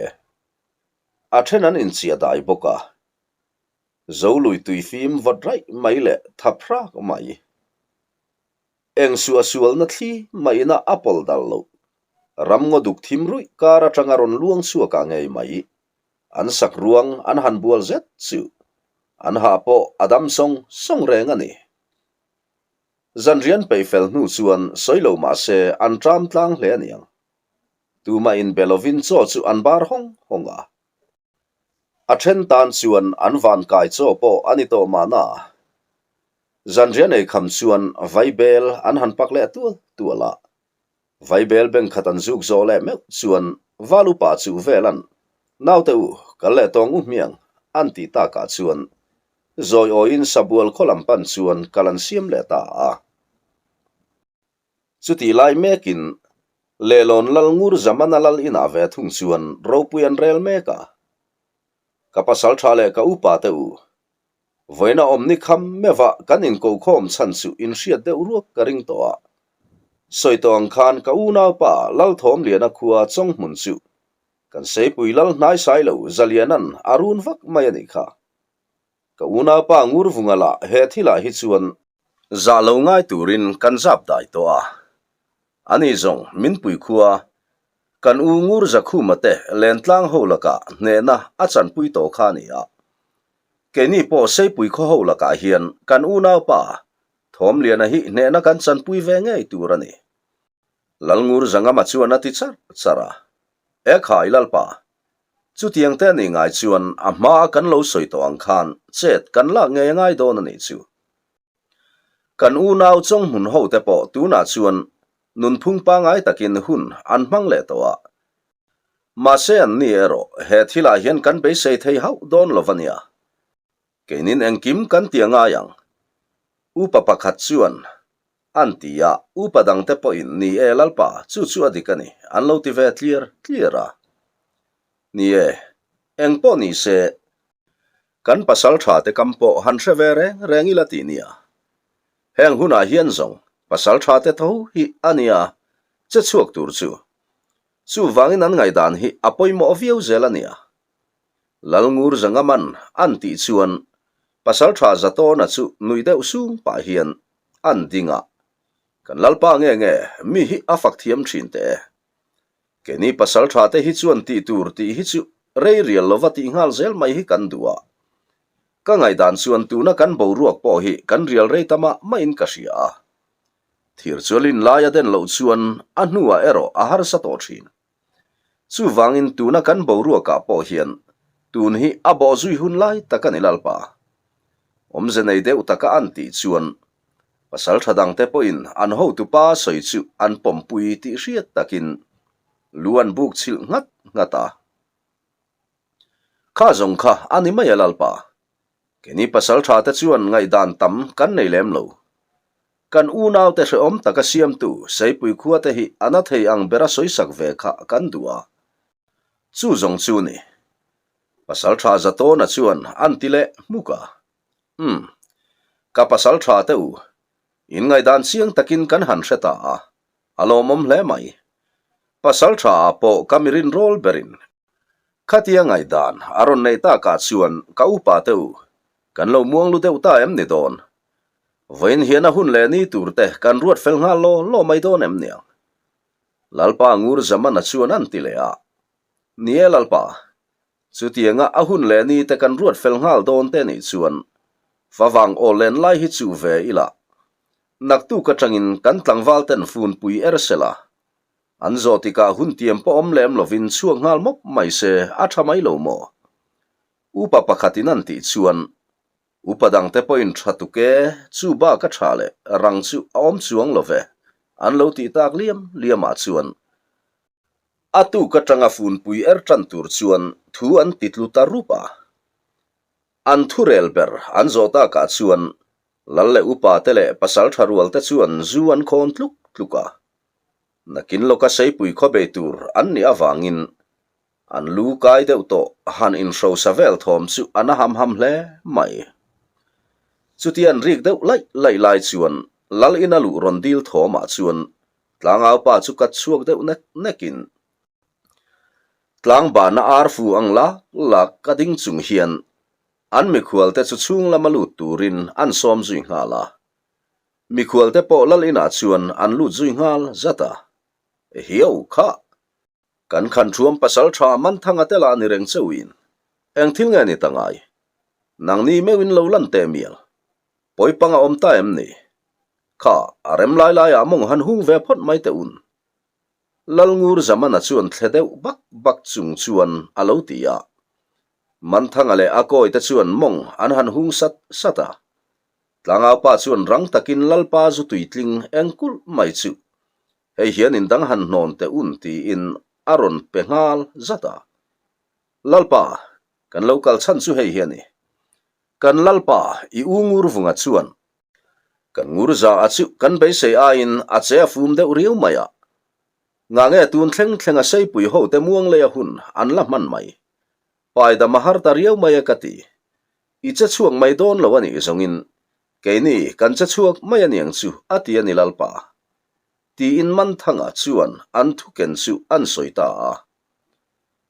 A then an inchiah dai bawk a. Zo lui tui fim vawt raih mai leh thap hrak mai. Eng suah sualna thli maina a pawl dal loh. Ram ngaw duk thim ruih kar atanga rawn luang chhuak ah ngei mai. An sak ruang an han bual zet chu an hah pawh a dam sawng sawng reng a ni. Zanrian peih fel hnu chuan sawi lo mah se an ṭam tlang hle a niang. Tumah inbe lovin chaw chu an bar hawng hawng a. A then tan chuan an van kai chaw pawh a ni tawh mahna. Zanrian ei kham chuan vaibel an han pak leh tual tual a. Vaibel beng khat an zuk zawh leh meuh chuan val upa chuh velan naute u kal leh tawng u hmiang an tih takah chuan zawi awiin sabual khaw lam pan chuan kal an siam leh ta a. Chutih lai mekin Lehlawn lal ngur Zamana lal inah ve thung chuan ropui an rel mek a. Ka pasal tha leh ka upa te u, vawiina awm ni kham meuha kan inkokhawm chhan chu inhriat deuh ruak ka ring tawh a. Sawi tawh ang khan ka unaupa Lalthawmliana khua Chawnghmun chu kan Seipui lal hnaisai lo Zaliana'n a run vak mai a nih kha. Ka unaupa Ngurvunga lah he thilah hi chuan zah lo ngai turin kan zap dai tawh a. Ani zawng min pui khua, kan u Ngur Zakhuma te lentlang ho lakah hnehna a chanpui tawh kha a ni a. Keini pawh Seipui khaw ho lakah hian kan unaupa Thawmliana hi hnehna kan chanpui ve ngei tur a ni. Lalngur Zangama chuan a ti charh charh a. Ekhai Lalpa, Chutiang te anih ngai chuan a hmaa kan lo sawi tawh ang khan chet kan lak ngei a ngai dawn a nih chu. Kan unau chawnghmun ho te pawh tunah chuan nunphung pangai takin hun an hmang leh tawh a. Mahse an ni erawh he thilah hian kan beisei thei hauh dawn lo va nia. Keinin engkim kan ti a ngai ang. Upa pakhat chuan an ti a, upa dangte pawhin ni e Lalpa, chu chu a dik a ni, an lo ti ve tliar tliar a. Ni e, eng pawh ni se, kan pasal tha te kam pawh han hre ve reng reng ila tih nia. Heng hunah hian zawng pasal tha te tho hi a nia che chhuak tur chu. Chuvangin an ngaihdan hi a pawimawh viau zel a nia. Lalngur Zangaman an tih chuan Pasalṭha Zatawna chu nuih deuh sung pah hian an ding a, Kan Lalpa nge nge mi hi a fak thiam ṭhin teh e. Keini pasalṭha te hi chuan tih tur tih hi chu rei rial lova tih nghal zel mai hi kan duh a. Ka ngaihdan chuan tuna kan boruak pawh hi kan rial rei ta mah mahin ka hria a. Thir chu a lin lai a den loh chuan a hnuah erawh a harsa tawh ṭhin. Chuvangin tuna kan boruakah pawh hian tun hi a bawhzui hun lai tak a ni Lalpa. Awmze nei deuh taka an tih chuan pasal tha dangte pawhin an hotupa sawi chu an pawmpui tih hriat takin lu an buk chhilh nghat nghat a. Kha zawng kha a ni mai a Lalpa. Keini pasal tha te chuan ngaihdan tam kan nei lem lo. Kan unaute hrehawm taka siamtu Seipui khua te hi a na thei ang bera sawisak ve kha kan duh a. Chu zawng chu ni. Pasal tha Zatawna chuan an ti leh hmuk a. Umm. Ka pasal tha te u, in ngaihdan chiang takin kan han hre ta a, a lawmawm hle mai. Pasal tha ah pawh ka mirin rawl berin. Khatia ngaihdan a rawn neih takah chuan ka upa te u, kan lo muang lu deuh ta em ni dawn? Vawiin hian a hun leh ni tur te kan ruat fel nghal law law mai dawn em niang? Lalpa Ngur Zamana chuan an ti leh a. Ni e Lalpa, chutianga a hun leh ni te kan ruat fel nghal dawn te nih chuan favang aw len lai hi chuh ve ila, naktuk atangin kan tlangval ten funpui er sela, an zawh tikah hun tiam pawh awm lem lovin chhuak nghal mawp mai se a tha mai lo maw? Upa pakhatin an tih chuan Upa dangte pawhin tha tuk e, chu bak a tha leh rang chu a awm chuang lo ve, an lo tih tak liam liamah chuan a tuk atanga funpui er tan tur chuan thu an ti tlu ta rup a. An thurel ber an zawh takah chuan Lal leh upa te leh pasal tha rual te chuan zu an khawn tluk tluk a. Nakin lawka seipui khawbei tur an nih avangin An lu kai deuh tawh han inhrosa vel thawm chu a na ham ham hle mai. Chutia an rik deuh laih laih lai chuan Lal ina luh rawn dil thawmah chuan tlangau pa chu kat chhuak deuh nek nekin tlangbana ar fu ang lak lak ka ding chung hian an mikhualte chu chhung lama lut turin an sawm zui nghal a. Mikhualte pawh Lal inah chuan an lut zui nghal zat a. Ehiau khah! Kan khan thuam pasal tha Manthanga te lah ni reng chauhin eng thil nge ni ta ngai? Nangni meuhin lo lan teh mial. Pawipang a awm ta em ni? Kha, a rem lai laiah mawng han hung ve phawt mai teh un. Lalngur Zamana chuan thle deuh bak bak chung chuan a lo ti a. Manthanga leh a kawi te chuan mawng an han hung sat sat a. Tlangaupa chuan rang takin Lalpa zu tuitling eng kulh mai chu Hei hian in dang han hnawn teh un tiin a rawn pe nghal zat a. Lalpa, kan lo kal chhan chu hei hi a ni. Kan Lalpa, i u ngur vunga chuan kan ngur za a chu kan beisei aiin a che a fum deuh riau mai a. Ngah nge tun thleng thleng a seipui ho te muang leia hun an la hman mai. Paidam a har ta riau mai a ka ti. I che chhuak mai dawn lo a nih zawngin keini kan che chhuak mai a niang chu a ti a ni Lalpa. Tiin Manthanga chuan an thuken chu an sawi ta a.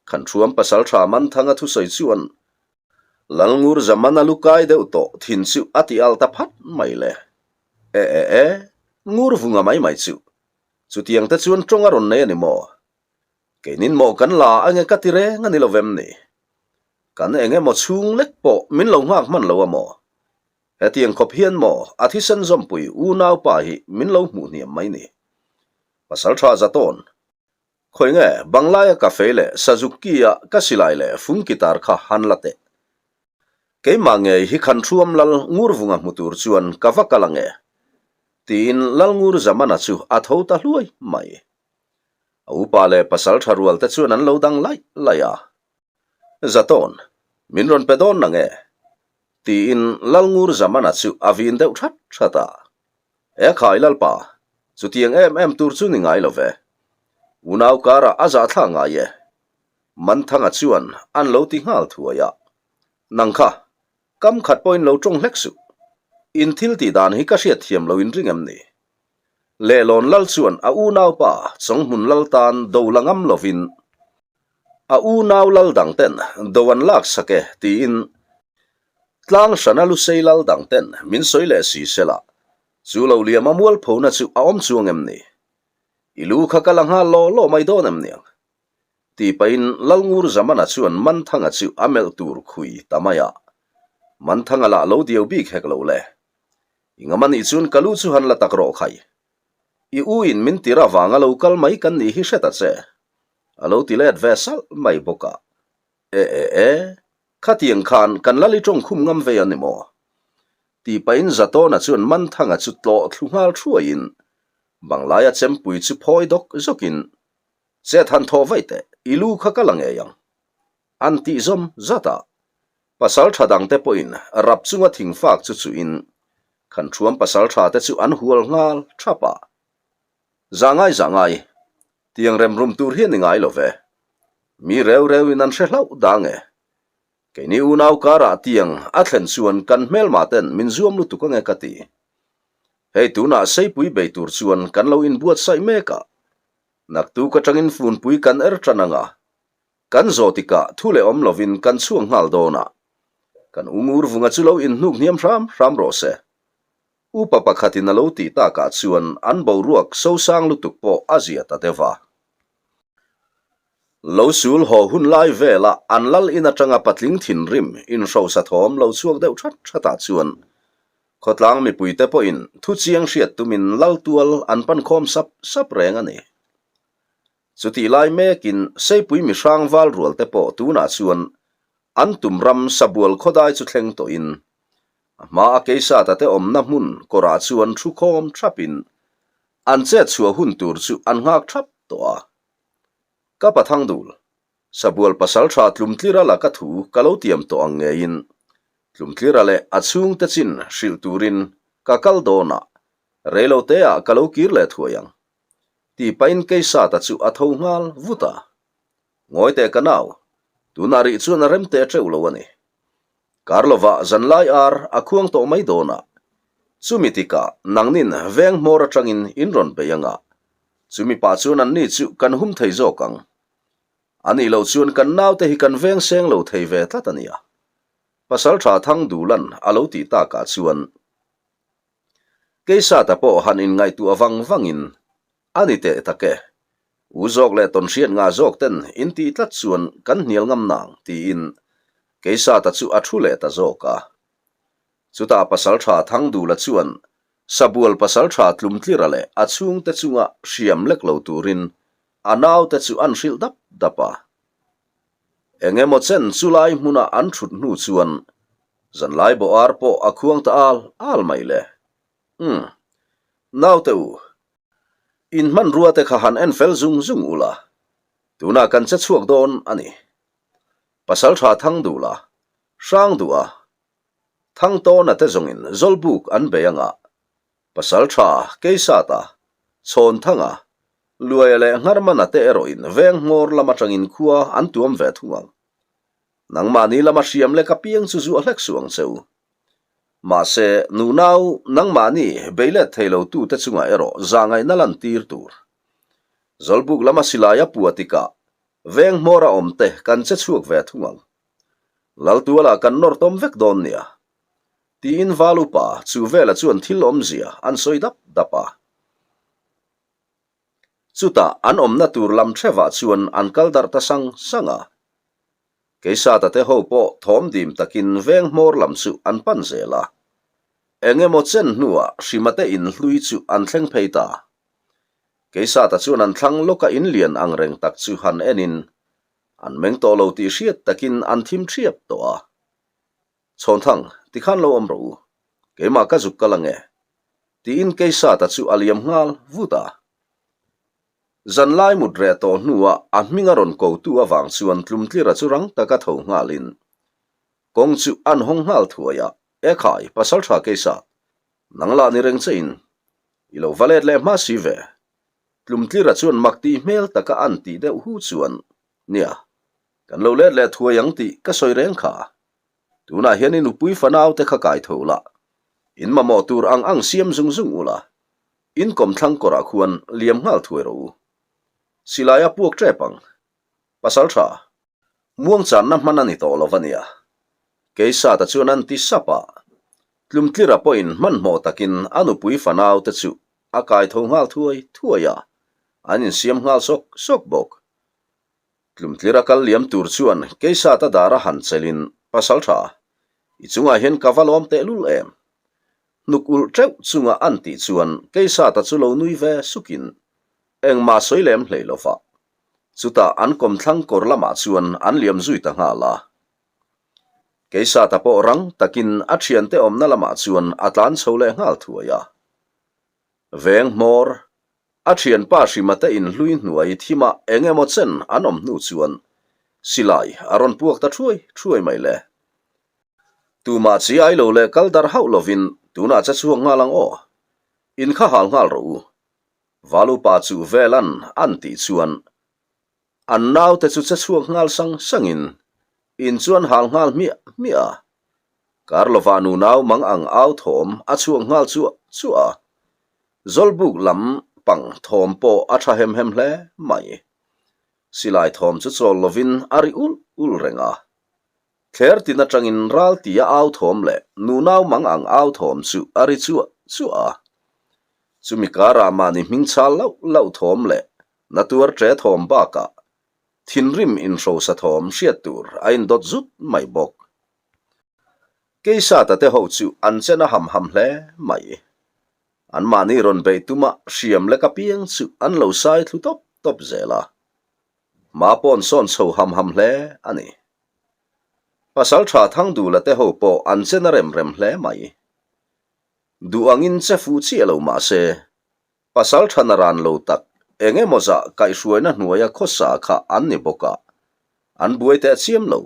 Khanṭhuam pasalṭha Manthanga thusawi chuan Lalngur Zamana lu kai deuh tawh thin chu a ti al ta phat mai le. E e e, ngur vunga mai mai chu. Chutiang te chuan ṭawng a rawn nei a ni maw? Keinin maw kan la ange ka ti reng a ni lo vem ni? Kan eng emaw chhung lek pawh min lo nghak hman lo a maw? Hetiang khawp hian maw a thisen zawmpui unaupa hi min lo hmuh hniam mai ni? Pasalṭha Zatawn, Khawi nge Banglaia ka fei leh Sazuki-a ka silai leh fung guitar kha han la teh. Keimah ngei hi Khanṭhuam Lal Ngurvunga hmu tur chuan ka va kal ange? tiin Lal Ngur Zamana chu a tho ta hluai mai. A upa leh pasalṭha rualte chuan an lo dang laih laih a. Zatawn, min rawn pe dawn nange? Tiin Lalngur Zamana chu a vin deuh that that a. E khai Lalpa, chutiang em em tur chu ni ngai lo ve. Unau karah a zahthlak ngai e. Manthanga chuan an lo ti nghal thuai a. Nang kha, kam khat pawhin lo tawng hlek suh. In thil tih dan hi ka hriat thiam lo in ring em ni? Lehlawn Lal chuan a unaupa Chawnghmun Lal tan do la ngam lovin a unau lal dang ten do an lak sak e tiin tlang hrana Lusei lal dang ten min sawi leh si sela chu lo liam a mualphona chu a awm chuang em ni? I lu kha ka la nghal law law mai dawn em niang? Tih pahin Lalngur Zamana chuan Manthanga chu a melh tur khui ta mai a. Manthanga lah lo diau bik hek lo le. I ngam anih chuan ka lu chu han la tak rawh khai. I u in min tir avanga lo kal mai kan nih hi hre ta che. A lo ti let ve salh mai bawk a. E e e, khatiang khan kan Lali tawng khum ngam vei a ni maw? Tih pahin Zatawna chuan Manthanga chu tlawh thlu nghal thuaiin Banglaia chempui chu phawi dawk zawkin Chet han thawh vaih teh, i lu kha ka la ngei ang. An tih zawm zat a. Pasal tha dangte pawhin rap chunga thingfak chu chuhin Khanṭhuam pasal tha te chu an hual nghal thap a. Zah ngai zah ngai, tiang rem rum tur hi a ni ngai lo ve. Mi reu reuin an hre hlauh dang e. Keini unau karah tiang a thlen chuan kan hmelmah ten min zuam lutuk ange ka ti. Hei tunah Seipui bei tur chuan kan lo inbuatsaih mek a. Naktuk atangin funpui kan er tan ang a. Kan zawh tikah thu leh awm lovin kan chhuak nghal dawn a. Kan u Ngurvunga chu lo inhnuk hniam hram hram rawh se. Upa pakhatin a lo tih takah chuan an boruak sosang lutuk pawh a zia ta deuh a. Lo sul haw hun lai vela an lal in atanga patling thinrim inhrosa thawm lo chhuak deuh that thatah chuan khawtlang mipuite pawhin thu chiang hriat tumin lal tual an pan khawm sap sap reng a ni. Chutih lai mekin Seipui mihrang val rual te pawh tunah chuan an tum ram sabual khawdai chu thleng tawhin a hma a keisata te awmna hmun kawrah chuan thu khawm thapin an chet chhuah hun tur chu an nghak thap tawh a. Ka pathang dul, sabual pasaltha Tlumtlira laka thu ka lo tiam tawh ang ngeiin Tlumtlira leh a chhungte chin hrilh turin ka kal dawn a, reiloteah ka lo kir leh thuai ang. Tih pahin Keisata chu a tho nghal vut a. Ngawi teh ka nau, tunah rih chuan a rem teh teuh lo a ni. Kar lovah zanlai ar a khuang tawh mai dawn a, chumi tikah nangnin veng hmawr atangin in rawn bei anga, chumi pah chuan anni chu kan hum thei zawk ang. A nih loh chuan kan naute hi kan veng seng lo thei ve tlat a nia. Pasaltha Thangdulan a lo tih takah chuan. Keisata pawh han inngaihtuah vang vangin, A ni teh tak e. U zawk leh tawnhriat ngah zawk ten in tih tlat chuan kan hnial ngam nang, tiin Keisata chu a thu leh ta zawk a. Chutah Pasaltha Thangdula chuan Sabual Pasaltha Tlumtlira leh a chhungte chunga hriam lek lo turin a naute chu an hrilh dap dap a. Eng emaw chen chu lai hmuna an thut hnu chuan zanlai bawh ar pawh a khuang ta al al mai le. Umm. Naute u, in hmanrua te kha han en fel zung zung ula, tunah kan che chhuak dawn a ni. Pasaltha Thangdula, Hrangduha, Thangtawna te zawngin Zawlbuk an bei anga, Pasaltha Keisata, Chhawnthanga, Luaia leh Ngharmana te erawhin veng hmawr lam atangin khua an tuam ve thung ang. Nangmahni lama hriam lek apiang chu zuah hlek suh ang che u. Mahse, nunau nangmahni beilet thei lo tute chungah erawh zahngaihna lantir tur. Zawlbuk lama silai a pua tikah veng hmawra awmte kan che chhuak ve thung ang. Laltualah kan nawr tawm vek dawn nia. Tiin Val upa chu vela chuan thil awmzia an sawi dap dap a. Chutah an awmna tur lam hrevah chuan an kal darh ta sang sang a. Keisata te ho pawh thawm dim takin veng hmawr lam chu an pan zel a. Eng emaw chen hnuah Hrimate in hlui chu an thleng phei ta. Keisata chuan an thlang lawka in lian ang reng tak chu han enin an meng tawh lo tih hriat takin an thim thiap tawh a. Chhawnthang, tikhan lo awm rawh u. Keimah ka zuk kal ange. Tiin Keisata chu a liam nghal vut a. Zanlai mut reh tawh hnuah a hming a rawn kotu avang chuan Tlumtlira chu rang taka tho nghalin kawng chu an hawng nghal thuai a, Ekhai, Pasaltha Keisat, nang lah ni reng che in i lo va let leh hma si ve. Tlumtlira chuan mak tih hmel taka an tih deuh hu chuan, Nia, Kan lo let leh thuai ang tih ka sawi reng kha. Tunah hian i nupui fanau te kha kai tho la, in mamawh tur ang ang siam zung zung ula, in kawmthlang kawrah khuan liam nghal thuai rawh u. Silai a puak tep ang. Pasal tha. Muangchanna hman a ni tawh lo va nia. Keisata chuan an ti sap a. Tlumtlira pawhin hmanhmawh takin a nupui fanau te chu a kai tho nghal thuai thuai a, an insiam nghal sawk sawk bawk. Tlumtlira kal liam tur chuan Keisata dara han chelin, Pasal tha, i chungah hian ka va lawm tehlul em? Hnuk ulh teuh chunga an tih chuan Keisata chu lo nui ve sukin, Engmah sawi lem hlei lo va. Chutah an kawmthlang kawr lamah chuan an liam zui ta nghal a. Keisata pawh rang takin a thiante awmna lamah chuan a tlan chho leh nghal thuai a. Veng hmawr, a thianpa Hrimate inhlui hnuai thimah eng emaw chen an awm hnu chuan silai a rawn puak ta thuai thuai mai le. Tumah chi ai lo leh kal darh hauh lovin tunah che chhuak nghal ang aw. In kha hal nghal rawh u. Valupa chu velan an tih chuan An naute chu che chhuak nghal sang sangin in chuan hal nghal hmiah hmiah a. Karlova nunau mang ang au thawm a chhuak nghal chuah chuah a. Zawlbuk lam pang thawm pawh a tha hem hem hle mai. Silai thawm chu chawl lovin a ri ulh ulh reng a. Thler tin atangin ral tia au thawm leh nunau mang ang au thawm chu a ri chuah chuah a. Chumi karah mahni hming chal lauh lauh thawm leh na tuar ṭe thawm bakah thinrim inhrosa thawm hriat tur a indawt zut mai bawk. Keisata te ho chu an chen a ham ham hle mai. Anmahni rawn beih tuma hriam lek apiang chu an lo sai thlu tawp tawp zel a. Hma pawn sawn chho ham ham hle a ni. Pasalṭha Thangdula te ho pawh an chen a rem rem hle mai. Duh angin che fuh chiah lo mah se, pasalṭha naran lo tak eng emaw zah kaihhruaina hnuaia khawsa kha an ni bawk a, an buai teh chiam lo.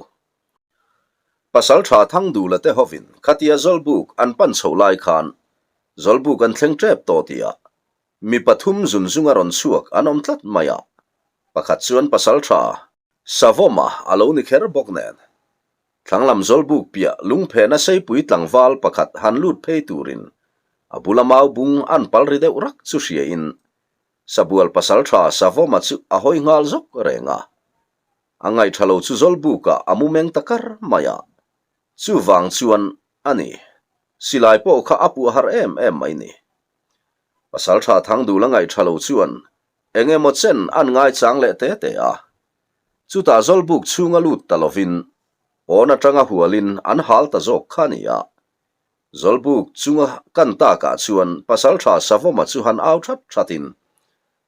Pasalṭha Thangdula te hovin khatia Zawlbuk an pan chhoh lai khan Zawlbuk an thleng ṭep tawh tihah mi pathum zun zunga rawn chhuak an awm tlat mai a, pakhat chuan pasalṭha Savawma a lo ni kher bawk nen. Thlanglam Zawlbuk piah lungphehna seipui tlangval pakhat han lut phei turin a bula mau bung an pal ri deuh rak chu hriain Sabual pasalṭha Savawma chu a hawi nghal zawk reng a. A ngaihṭha lo chu Zawlbukah a mu meng ta kar mai a, chuvang chuan a ni, silai pawh kha a puah har em em mai ni. Pasalṭha Thangdul a ngaihṭha lo chuan eng emaw chen an ngaichang leh te te a, chutah Zawlbuk chhunga lut ta lovin pawn aṭanga hualin an hal ta zawk kha a ni a. Zawlbuk chunga kan takah chuan Pasalṭha Savawma chu han au ṭhat ṭhatin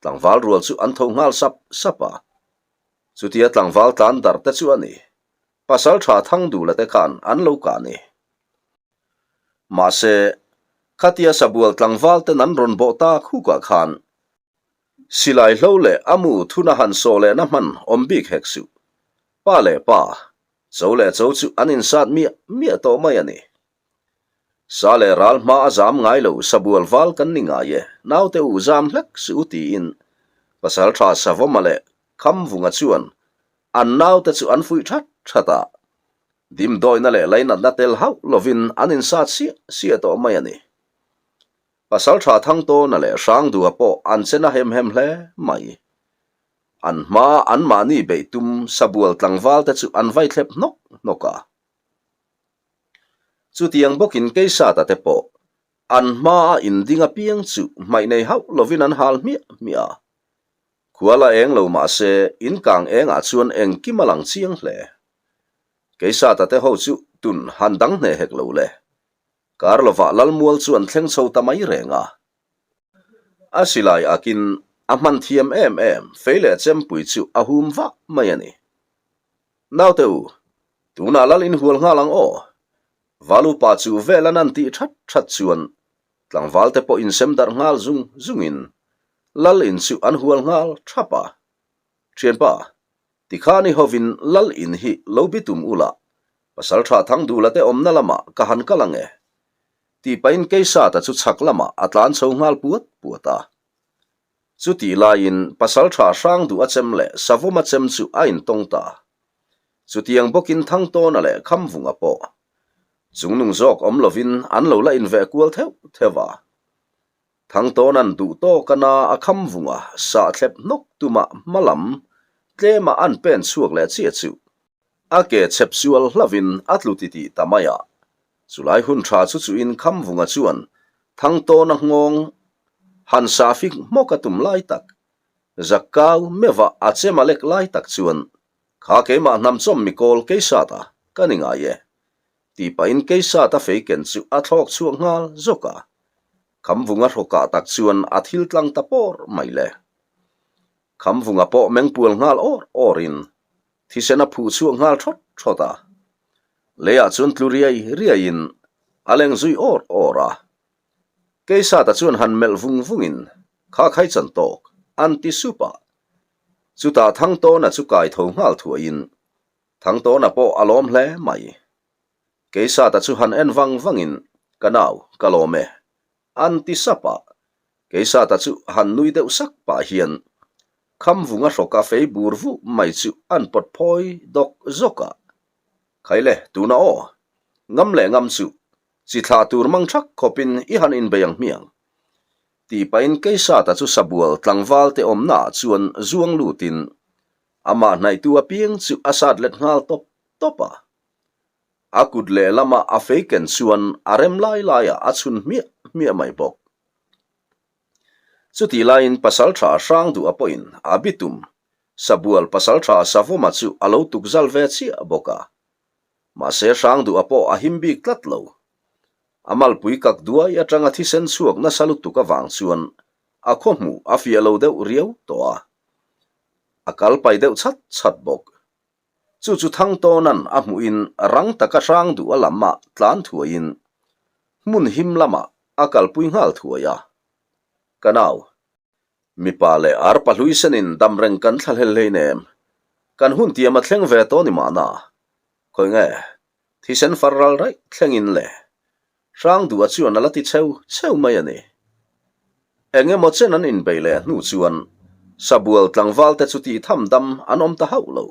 tlangval rual chu an tho nghal sap sap a. Chutia tlangval tlan darh te chu a ni. Pasalṭha Thangdula te khan an lo kah ni. Mahse, khatia sabual tlangval ten an rawn bawh tak hukah khan silai hlo leh a mu thuna han sawh lehna hman awm bik hek suh. Pa leh pa, cho leh cho chu an insat miah miah tawh mai a ni. Sa leh ral hma a zam ngai lo, sabual val kan ni ngai e, naute u zam hlek suh u tiin Pasalṭha Savawma leh Khamvunga chuan an naute chu an fuih that that a, dimdawina leh lainatna tel hauh lovin an insat siah siah tawh mai a ni. Pasalṭha Thangtawna leh Hrangdua pawh an che na hem hem hle mai. An hmaa anmahni beih tum sabual tlangval te chu an vai thlep hnawk hnawk a. Chutiang bawkin Keisata te pawh an hmaa inding apiang chu hmaih nei hauh lovin an hal hmiah hmiah a. Khual a eng lo mah se, in kang engah chuan engkim a lang chiang hle. Keisata te ho chu tun han dang hneh hek lo le. Kar lovah Lalmual chu an thleng chho ta mai reng a. A silai akin a hman thiam em em, fei leh chempui chu a hum vah mai a ni. Naute u, tunah Lal inhual nghal ang aw. Valupa chu vel an an tih that that chuan Tlangval te pawh insem darh nghal zung zungin Lal in chu an hual nghal thap a. Thianpa, tikhan i hovin Lal in hi lo bi tum ula, Pasaltha Thangdula te awmna lamah ka han kal ang e. Tih pahin Keisata chu chhak lamah a tlan chho nghal puat puat a. Chutih laiin Pasaltha Hrangduh a chem leh Savawm a chem chu a intawng ta. Chutiang bawkin Thangtawna leh Khamvunga pawh chungnung zawk awm lovin an lo la inveh kual theuh theuh a. Thangtawna'n duh tawk a na a Khamvunga sah thlep hnawk tumah hma lam tlema an pen chhuak leh chiah chu a ke chhep sual hlauhin a tlu titih ta mai a. Chulai hun tha chu chuin Khamvunga chuan Thangtawna nghawng han sah fik hmawk a tum lai tak, Zakkau meuha a chem a lek lai tak chuan Kha keimah hnam chawm mi kawl Keisata ka ni ngai e, tih pahin Keisata fei ken chu a thlawk chhuak nghal zawk a. Khamvunga hrawkah tak chuan a thil tlang ta pawr mai le. Khamvunga pawh mengpual nghal awr awrin thisen a phuh chhuak nghal thawt thawt a. Leiah chuan tlu riai riaiin a leng zui awr awr a. Keisata chuan han melh vung vungin kha khai chan tawk an ti sup a. Chutah Thangtawna chu kai tho nghal thuaiin Thangtawna pawh a lawm hle mai. Keisata chu han en vang vangin ka nau ka lawm e an ti sap a. Keisata chu han nui deuh sak pah hian Khamvunga hrawka fei bur vuh mai chu an pawt phawi dawk zawk a. Khaile tuna aw, ngam leh ngam chu chi thlah tur mang thak khawpin i han inbei ang hmiang. Tih pahin Keisata chu sabual tlangval te awmnaah chuan zuang lutin. Amah hnaihtu apiang chu a sat let nghal tawp tawp a. A kut lehlama a fei ken chuan a rem lai laiah a chhun hmiah hmiah mai bawk. Chutih laiin Pasalṭha Hrangduha pawhin a bitum Sabual Pasalṭha Savawma chu a lo tukzal ve chiah bawk a. Mahse Hrangduha pawh a him bik tlat lo. A malpui kak duai atanga thisen chhuak nasa lutuk avang chuan a khaw hmuh a fiah lo deuh riau tawh a. A kal pai deuh chhat chhat bawk. Chu chu Thangtawna'n a hmuhin rang taka hrang duh a lamah tlan thuaiin hmun him lamah a kalpui nghal thuai a. Ka nau, mipa leh arpa hlui senin dam reng kan thla hlel hleinem, kan hun tiam a thleng ve tawh ni mahna, khawi nge thisen far ral raih thlengin le Hrang duh a chuan a la ti cheu cheu mai a ni. Eng emaw chen an inbei leh hnu chuan Sabual tlangval te chu tih tham dam an awm ta hauh lo.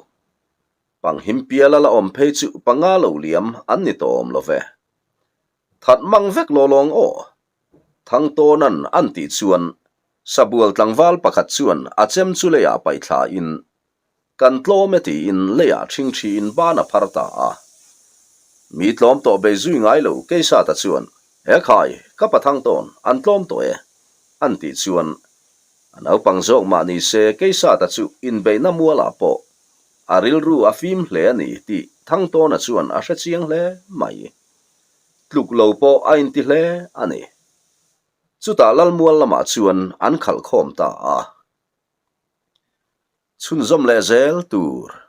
Panghim piala la awm phei chu panga lo liam an ni tawh awm lo ve. That mang vek law lawng aw. Thangtawna'n an tih chuan Sabual tlangval pakhat chuan a chem chu leiah paithlain Kan tlawm e tiin leiah ṭhingṭhiin ban a phar ta a. Mi tlawm tawh bei zui ngai lo Keisata chuan, He khai, ka pathang tawn, an tlawm tawh e, an tih chuan a naupang zawk mah ni se Keisata chu inbeihna mualah pawh a rilru a fim hle a ni tih Thangtawna chuan a hre chiang hle mai. Tluk lo pawh a inti hle a ni. Chutah Lalmual lamah chuan an khalh khawm ta a. Chhunzawm leh zel tur.